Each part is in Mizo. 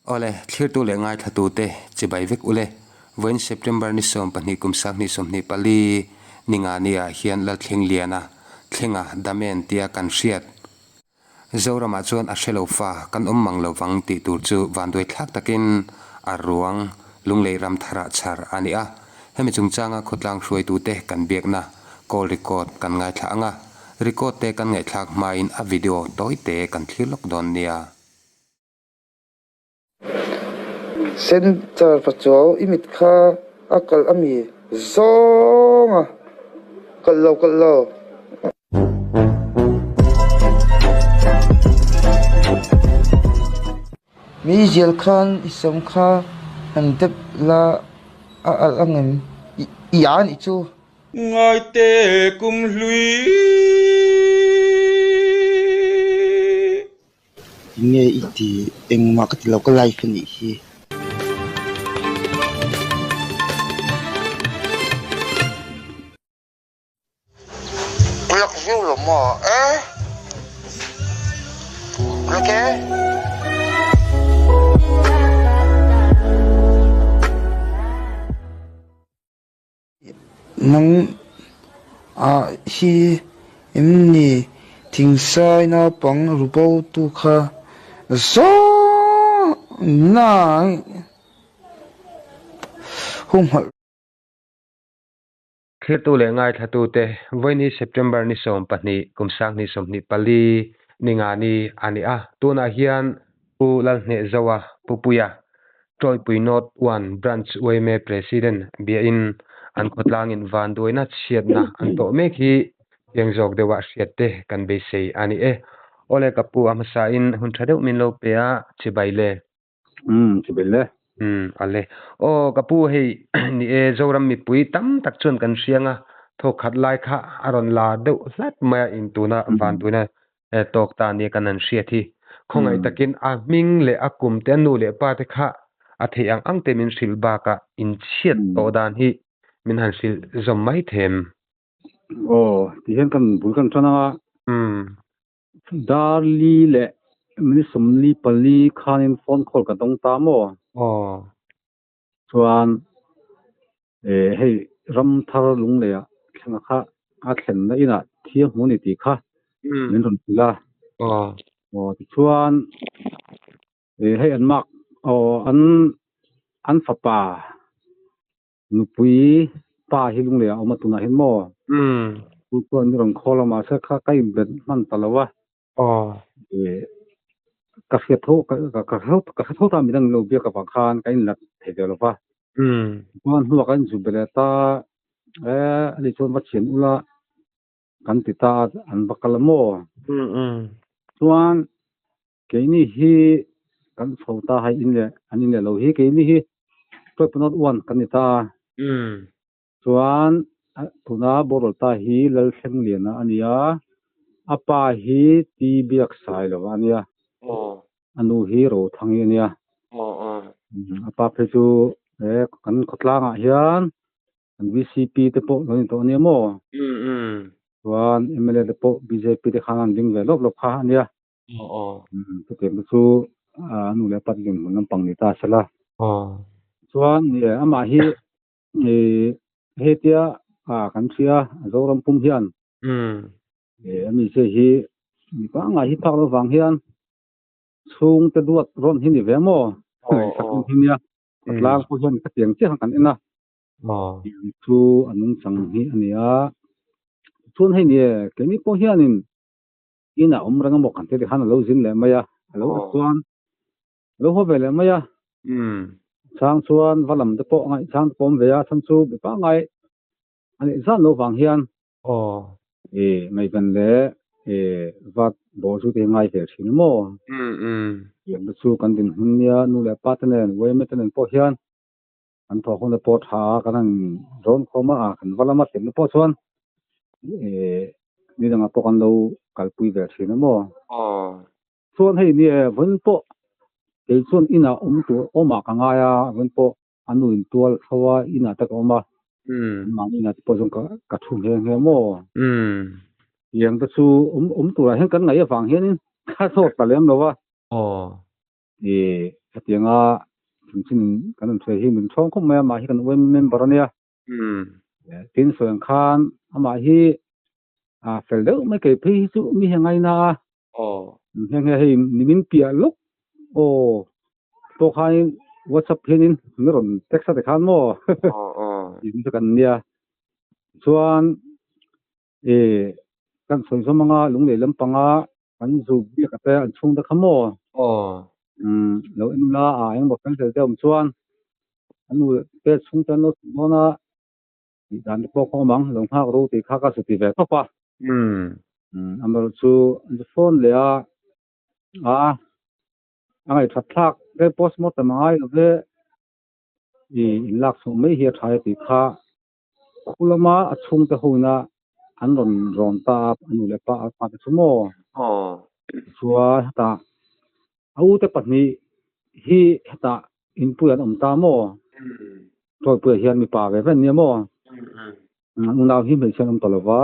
Awle, thlirtu leh ngaithlatute chibai vek ule. Vawiin September ni 12 kum 2024 ni nga ni ah hian Lalthleng Liana thlenga Damen tia kan hriat Zoramah chuan a hrelo fa kan awm mang lo vang tih tur chu vanduai thlak takin a ruang Lunglei ram tharah chhar a ni a. Hemi chungchanga khawtlang hruaitute kan biakna call record kan ngaithla ang a, record te kan ngaihthlak hmain a video tawite kan thlir lawk dawn nia. Center pachuau i mit kha a kalh a mi zawng a kalh lo kalh lo. Meizial khan i sam kha han dep la a alh angem i a nih chu. Ngaite kum hlui. Tinge i ti engmah ka ti lo ka live a nih hi. Black viau lo maw e Black e. Nang ah hi em ni thingsai naupang rubo tu kha zawng na humhalh. Thlirtu leh ngaithlatute, Vawiini September ni 12 kum 2024 ni nga ni a ni a, tunah hian Pu Lalhnehzoa Pupuia, Tawipui North One Branch yma President biain an khawtlangin vanduaina chhiatna an tawh mek hi chiang zawk deuha hriatte kan beisei a ni e. Awle ka pu a hmasain hun tha deuh min lo pe a, chibai le. Umm chibai le. Umm ale. Aw ka pu hei ni e Zoram mipui tam tak chuan kan hriang a, thawkkhat lai kha a rawn la deuh hlat mai a intuna vanduaina tawk ta nia kan han hriat hi. Khawngaih takin a hming leh a kum te a nu leh pa te kha a theih ang ang te min hrilh bakah inchhiat tawh dan hi min han hrilh zawm mai them. Aw ti hian kan bul kan tan anga. Umm. Darli leh minute 44 khanin phone call ka dawng ta maw? Aw. Chuan hei Ramthar Lungleiah thlenga kha a thlenna inah thiang hmu a ni tih kha min rawn hrilh a. Aw. Aw tichuan hei an mark aw an an fapa Nupui pa hi Lungleiah a awm a tunah hian maw? Chu chuan mi rawn khawl a mahse kha ka inbet hman ta lo a. Ka hriat tho ka ka hre tho ta midang lo biak avang khan ka inlat thei ve lo va. Chuan hnuah ka inzut belh leh ta e ani chuan va thian ula kan ti ta a an va kal a maw? Chuan Keini hi kan chho ta hai in leh an in leh lo hi keini hi Tawipanawn uan kan ni ta a. Chuan tuna boral ta hi Lalthleng Liana a ni a, a pa hi Ti Biak Sai lova a nia, a nu hi Rothangi a nia. A pa phei chu kan khawtlangah hian An VCP te pawh lo ni tawh ania maw? Chuan MLA te pawh BJP te khan an ding ve lawp lawp kha ania. Chutiang te chu a nu leh a pat dinhmun lampang ni ta sela. Chuan amah hi hetia kan hria Zoram pum hian ami che hi mi pangngai hi phak lo vang hian chhungte duat rawn hi ni ve maw? Nia khawtlang pawh hian khatiang chiah kan en a. Chu a nungchang hi a ni a. Chuan hei ni e, keini pawh hianin inah awm reng emaw kan ti khan a lo zin leh mai a, a lo chuan a lo haw ve leh mai a. Chang chuan va lam te pawh ngaihchang te pawh awm ve a, chhan chu mi pangngai a neih zan lo vang hian ngaihven leh vat bawh chu te hi ngai ve thin maw? Tiang te chu kan dinhmun nia nu leh pa te nen yma te nen pawh hian Kan thawh hun te pawh tha a, kan han rawn khawm a, kan va lama hlimna pawh chuan ni dangah pawh kan lo kalpui ve thin a maw? Chuan hei ni e, vawiin pawh kei chuan inah awm tur awmah ka ngai a, vawiin pawh a nu in tual tho a, inah te ka awm a, mahni inah te pawh chuan ka thu nghe nghe maw? Tiang te chu awm turah hian kan ngaih avang hianin ka zawt ta lem lo a. Hetianga chanchin kan rawn sawi hi min chhawng khawp mai a, amah hi kan YMA member a nia. Tin sawi ang khan amah hi a fel deuh mai kei phei hi chu mi hi a ngaina a. Nghe nghe hei nimin piah lawk aw pawh khanin WhatsApp hianin min rawn text a tikhan maw tih chu kan nia. Chuan E, kan sawi zawm anga lunglei lampanga kan zu biak te an chhung te kha maw? Aw. Umm, lo en ula a engemaw fel hlel deuh awm chuan an nu te chhung te an lo chhuk dawn a, tih dan te pawh kha awm ang, lo nghak ru tih kha ka zu ti ve tawp a. Umm. Umm, amaherawh chu an zu phone leh a, a, a ngaihṭhat thlak te postmortem a ngai lo ve, i inlak chhuah mai hi a ṭha e tih kha Khu lama a chhungte hoina an rawn rawn ta a, a nu leh pa a pa te chu maw? Chuan hetah a ute pahnih hi hetah inpui an awm ta maw? Tawlpuia hian mipa ve ve an nia maw? An unau hi hmeichhia an awm ta lo va,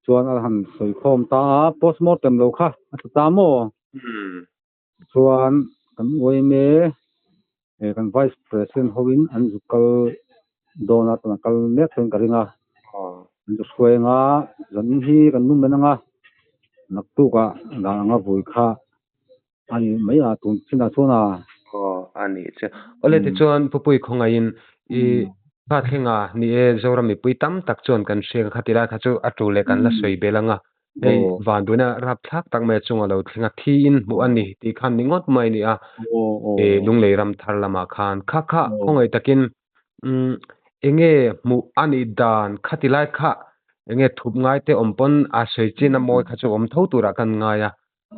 chuan a han sawi khawm ta a, postmortem lo kha a tla ta maw? Chuan kan yma eh kan vice president hoin an zu kal dawn a tuna kal mek chuan ka ring a an zu hruai anga zanin hi kan num men anga naktukah dan anga vui kha a ni mai a tun chinah chuan a. Aw a nih chu. Awle tichuan Pupui khawngaihin i kha thlenga ni e Zoram mipui tam tak chuan kan hriat ang kha ti lai kha chu a tul leh kan la sawi bel anga Hei vanduaina rapthlak tak mai a chunga lo thleng a, thiin hmuh a ni tih khan ni ngawt mai a ni a, e Lunglei ram thar lamah khan kha kha khawngaih takin umm enge hmuh a nih dan kha ti lai kha enge thup ngai te awm pawn a sawi chin a mawi kha chu awm tho turah kan ngai a,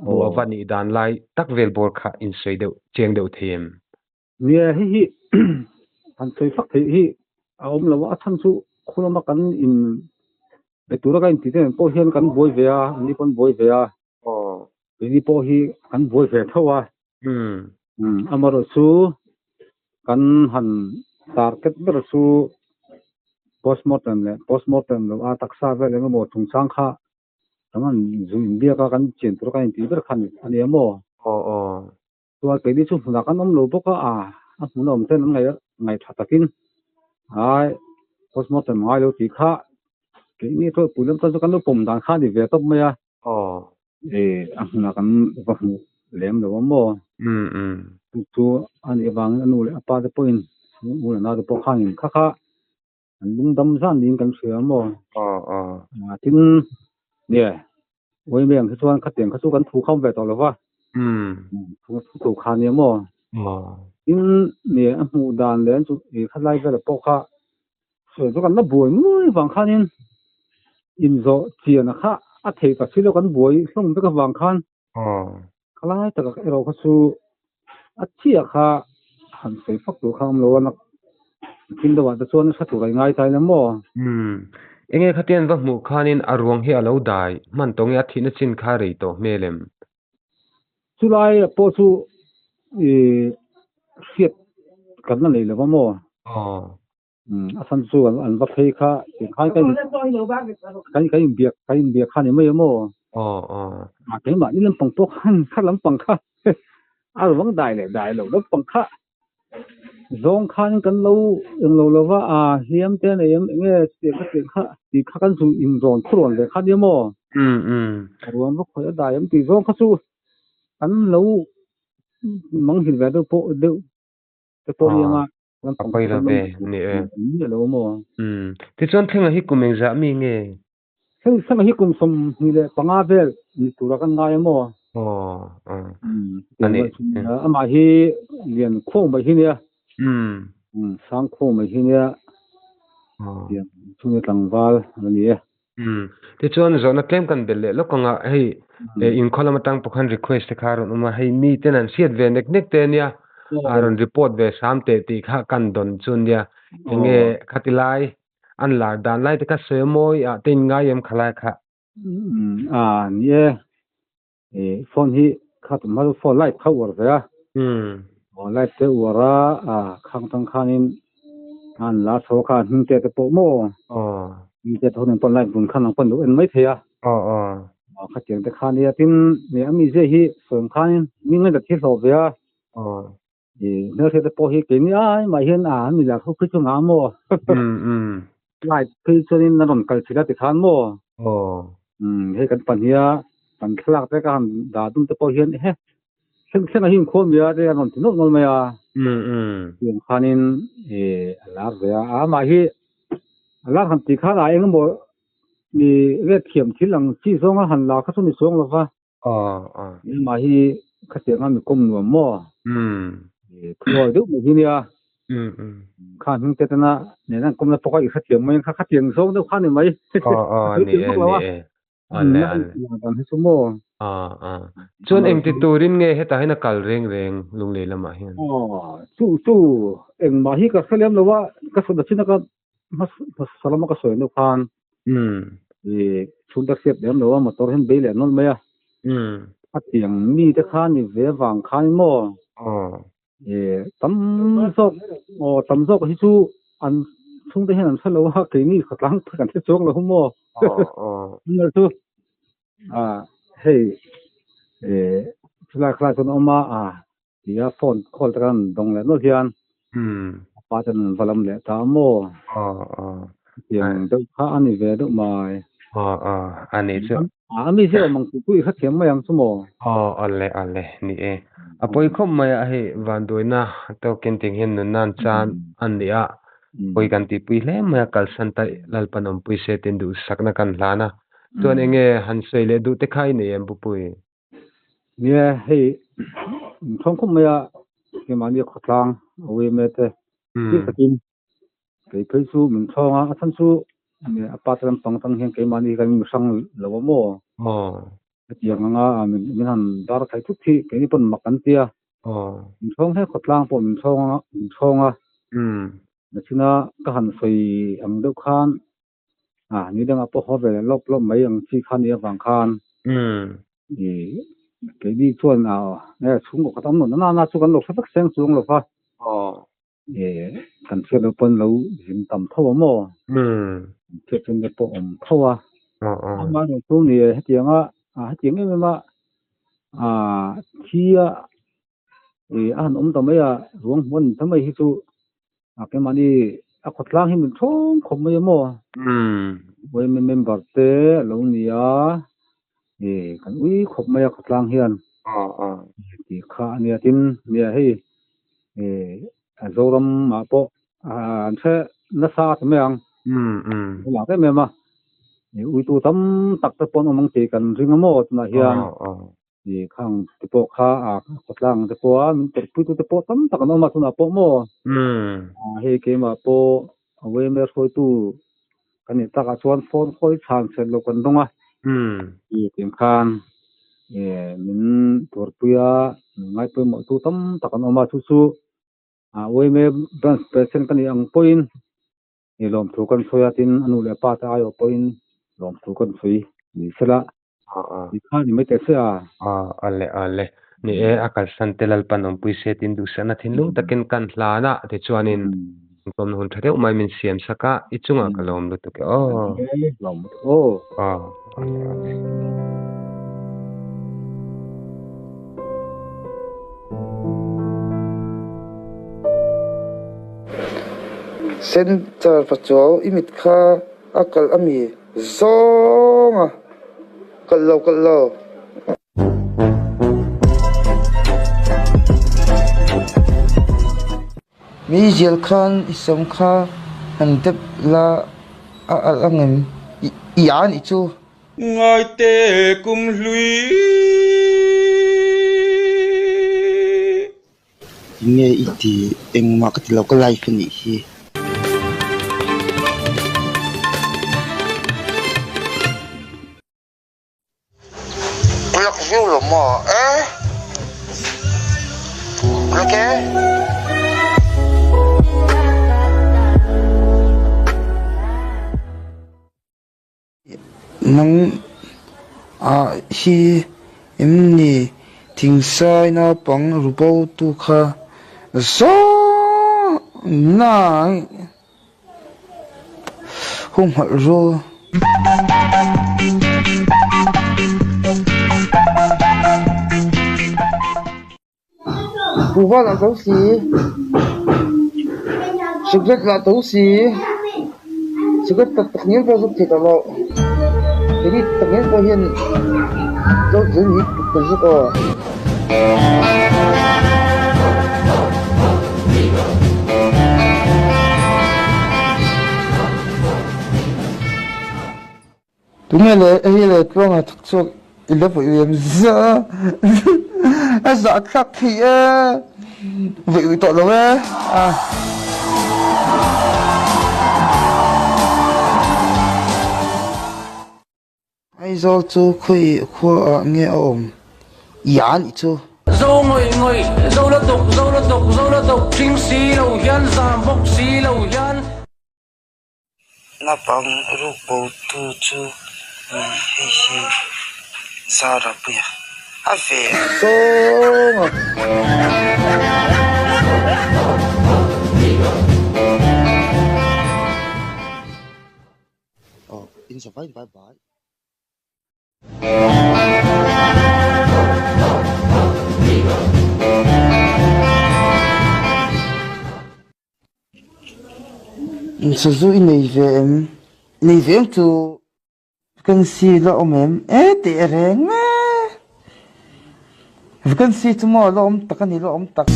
hmuh a va nih dan lai tak vel bawr kha insawi deuh chiang deuh thei em? Nia hei hi han sawi fak theih hi a awm lo a, a chhan chu khulama kan in be tura ka intih te nen pawh hian kan buai ve a, an ni pawh an buai ve a, keini pawh hi kan buai ve tho a, amaherawh chu kan han target ber chu postmortem leh postmortem loh a taksa vel eng emaw chungchang kha kan han zu inbiak a, kan chian tura kan intih ber kha a ni a maw? Chuan keini chu hmunah kan awm lo bawk a, a hmun a awm ten an ngaih tha takin ai postmortem ngai lo tih kha keini chu pui lam tan chu kan lo pawm dan kha a ni ve tawp mai a. E a hmunah kan va hmuh lem lo a maw? Chu chu a nih avangin a nu leh a pa te pawhin u leh nau te pawh khanin kha kha an lungdam zan niin kan hria a maw? Tin, nge Uaime ang hi chuan khatiang kha chu kan thu kham ve tawh lo va. Thu thu kha nia maw? Tin, nge a hmuh dan leh an chu i khalai vel pawh kha sawi chu kan la buai nuai vang khanin inzawh chian a kha a theih ta si lo kan buai hlawm vek avang khan Khalai takah erawh kha chu a chiah kha han sawi fak tur kha a awm lo a, nakin deuhah te chuan hre tur a ingai ta ila maw? Umm, enge khatian va hmuh khanin a ruang hi a lo dai hman tawh nge a thihna chin kha rei tawh hmel em? Chulai pawh chu ih hriat kan la nei lo va maw? Aw. A chhan chu an va phei kha khan kan kan kan inbiak kan inbiak kha ni mai a maw? Aw aw. A keimah ni lampang pawh khan kha lampang kha a ruang dai leh dai lo lampang kha zawng khan kan lo eng lo lova a hliam te nei em enge chutiang kha tiang kha tih kha kan zu inrawn khurawn ve kha nia maw? Um um. A ruang va khawih a dai em tih zawng kha chu kan lo manghilh ve deuh pawh deuh te pawh ni anga A pawi lo ve, ni e. Ni lo maw? Umm. Tichuan Thlenga hi kum engzah mi nge? Thlenga hi kum 25 vel ni tura kan ngai a maw? Aw, aw. A ni. Amah hi lian khuang mai hi nia. Umm. Umm, sang khuang mai hi nia. Aw. Lian chhunga tlangval a ni e. Umm. Tichuan zawhna tlem kan belh leh lawk anga hei inkhaw lam atang pawh khan request te kha a rawn awm a, hei mi ten an hriat ve nek nek te ania, a rawn report ve hram teh tih kha kan dawn chu ania, enge khati lai an lar dan lai te kha sawi mawi ah te in ngai em khalai kha. Umm a ni e, phone hi kha tum hma chu phone light kha uar ve a, light te uar a, khang tang khanin an la chho kha hming te te pawh maw, hming te te ho nen pawh light bun khan ang pawn lo en mai thei a, khatiang te kha nia tin a mizia hi sawi ang khanin mi ngaihna thil hlawh ve a. Hmelhriat te pawh hi keini ai mah hian a an milar ho phei chu ngah maw? Light phei chuanin a rawn kal chilh a tikhan maw? Hei kan pahniha kan thlalak te ka han dah dun te pawh hian ehe thleng thleng a hi inkhawm nia te an rawn ti nawlh nawlh mai a. Tiang khanin a lar ve a, amah hi a lar han tih khan a eng emaw mi riat thiam thil ang chi zawnga han la kha chu ni chuang lo va. Amah hi khatianga mi kawm nuam maw? Thuawi deuh mai hi nia. Kha hming te tana nena an kawmna pawh kha i hrethiam mai ang kha khatiang zawng deuh kha ni mai. Ni e, ni e. Ale, ale. Dan hi chu maw? Chuan engti turin nge hetah hian a kal reng reng Lunglei lamah hian? Chu chu engmah hi ka hre lem lo a, ka sawi chin a ka hmasa lama ka sawi deuh khan chhungte hriat lem lo a motor hian bei leh nawlh mai a. A tiang mi te kha ni ve vang khan maw? Tam zawk aw tam zawk hi chu an chhungte hian an hre lo a keini khawtlang kan hre chuang lo maw? Chu hei chulai khalai chuan a awm a Tia phone call te kan dawng leh nawlh hian a pa ten an va lam leh ta a maw? Tiang deuh kha a ni ve deuh mai. Aw aw a ni chu. A mi zir awm ang tih pawh i hrethiam mai ang chu maw? Aw awle awle ni e. A pawi khawp mai a hei vanduaina tawkin ting hian nunna an chan a ni a, pawi kan tihpui hle mai a kalsan ta Lalpan awmpui se tin duhsakna kan hlan a. Chuan enge han sawi leh duh te kha i nei em Pupui? Nia hei inthawng khawp mai a keimahni khawtlang a uime te thil takin kei phei chu min thawng a a chhan chu a pa te lampang atang hian keimahni hi kan inhrang lo a maw hetiang anga min han dar thai thut hi keini pawn mak an tia min thawng hle khawtlang pawh min thawng a min thawng a nachina ka han sawi ang deuh khan ni dangah pawh haw ve leh lawp lawp mai ang chi kha nih avang khan keini chuan chhungkaw khat awm lo na na chu kan lo hre vek seng chuang lo va kan hriat loh pawn lo zin tam tho a maw hriat chuan te pawh awm tho a amaherawhchu chu ni hetianga hetiang em em a thi a a han awm ta mai a ruang hmuh a ni ta mai hi chu a keimahni a khawtlang hi min thawng khawp mai a maw yma member te a lo ni a kan ui khawp mai a khawtlang hian tih kha a nia tin nia hei Zoram ah pawh an hre nasa ta mai ang a lak em em a uitu tam tak te pawh an awm ang tih kan ring a maw tunah hian. Ih khang te pawh kha a khawtlang te pawh a min tawrhpui tu te pawh tam tak an awm a tunah pawh maw hei keimah pawh a yma hruaitu kan nih takah chuan phone khawi chhan chhiat loh kan dawng a ih tiang khan ih min tawrhpui a min ngaipawimawh tu tam tak an awm a chu chu a yma branch president ka nih ang pawhin ih lawmthu kan sawi a tin a nu leh a pa te aiawh pawhin lawmthu kan sawi ni sela. Ni kha ni mai teh se a. Awle awle. Ni e, a kalsan te Lalpan awmpui se tin duhsakna thinlung takin kan hlan a, tichuanin inkawmna hun tha deuh mai min siam sak a, i chungah ka lawm lutuk e aw. Lawm lutuk aw. Aw, awle awle. Center pachuau i mit kha a kalh a mi zawng a kalh lo kalh lo. Meizial khan i sam kha han dep la a alh angem i a nih chu. Ngaite kum hlui. Tinge i ti engmah ka ti lo ka life a nih hi. Black viau lo maw e Black e. Nang ah hi em ni thingsai naupang rubo tu kha zawng nai humhalh ru. Kuhva lah to si, cigarette lah to si, cigarette tak tak ngial pawh a zuk thei tawh loh. Keini tak ngial pawh hian zo zel hi kan zuk aw. Tunge le hei le tluanga thak chhuak i la vawi em za a zah thlak thei e vawi ui tawh lo e a. Aizawl chu khawi khua ah nge a awm ia a nih chu. Zo ngawih ngawih, zo la tuk, zo la tuk, zo la tuk, thing si lo hian, zam bawk si lo hian. Naupang ruk bo tu chu ni hei hi Zara puia a ve zawng a. Aw in zavai bye bye. Sazu i nei ve em? Nei ve em chu vacancy la awm em? E teh reng e! Vacancy chu maw la awm tak a ni la awm tak.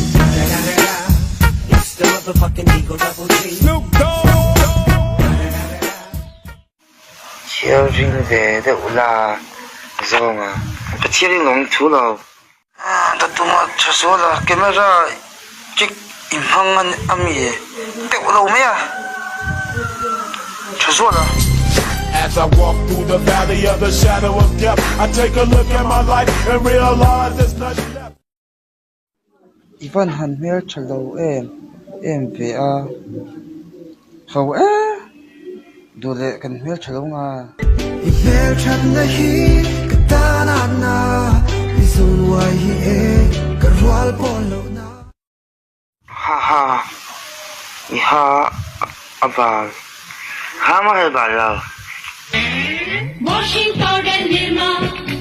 Chhiar ring ve deuh la zawng a. Ka chhiar ring lo ang thu lo. Ka tum a tha sual a, camera trick i hmang a mi deuh lo mai a, tha zual a. I van han hmel tha lo em em ve a, ho e, duh leh kan hmel tha lo nga. I hmel thatna hi ka tan a na, i zun uai hi e ka rual pawn loh na. Ha ha, i ha a bal, ha maw hei bal lo. Washing powder Nirma,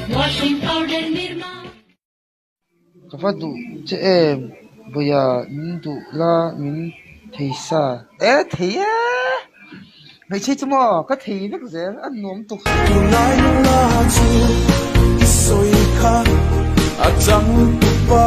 washing powder Nirma. Ka va duh che em Buia min duh la min thei sa e thei e hmeichhe chu maw ka thei vek zel a nuam tuk. Tunlai nula chu i sawi kha a changtupa.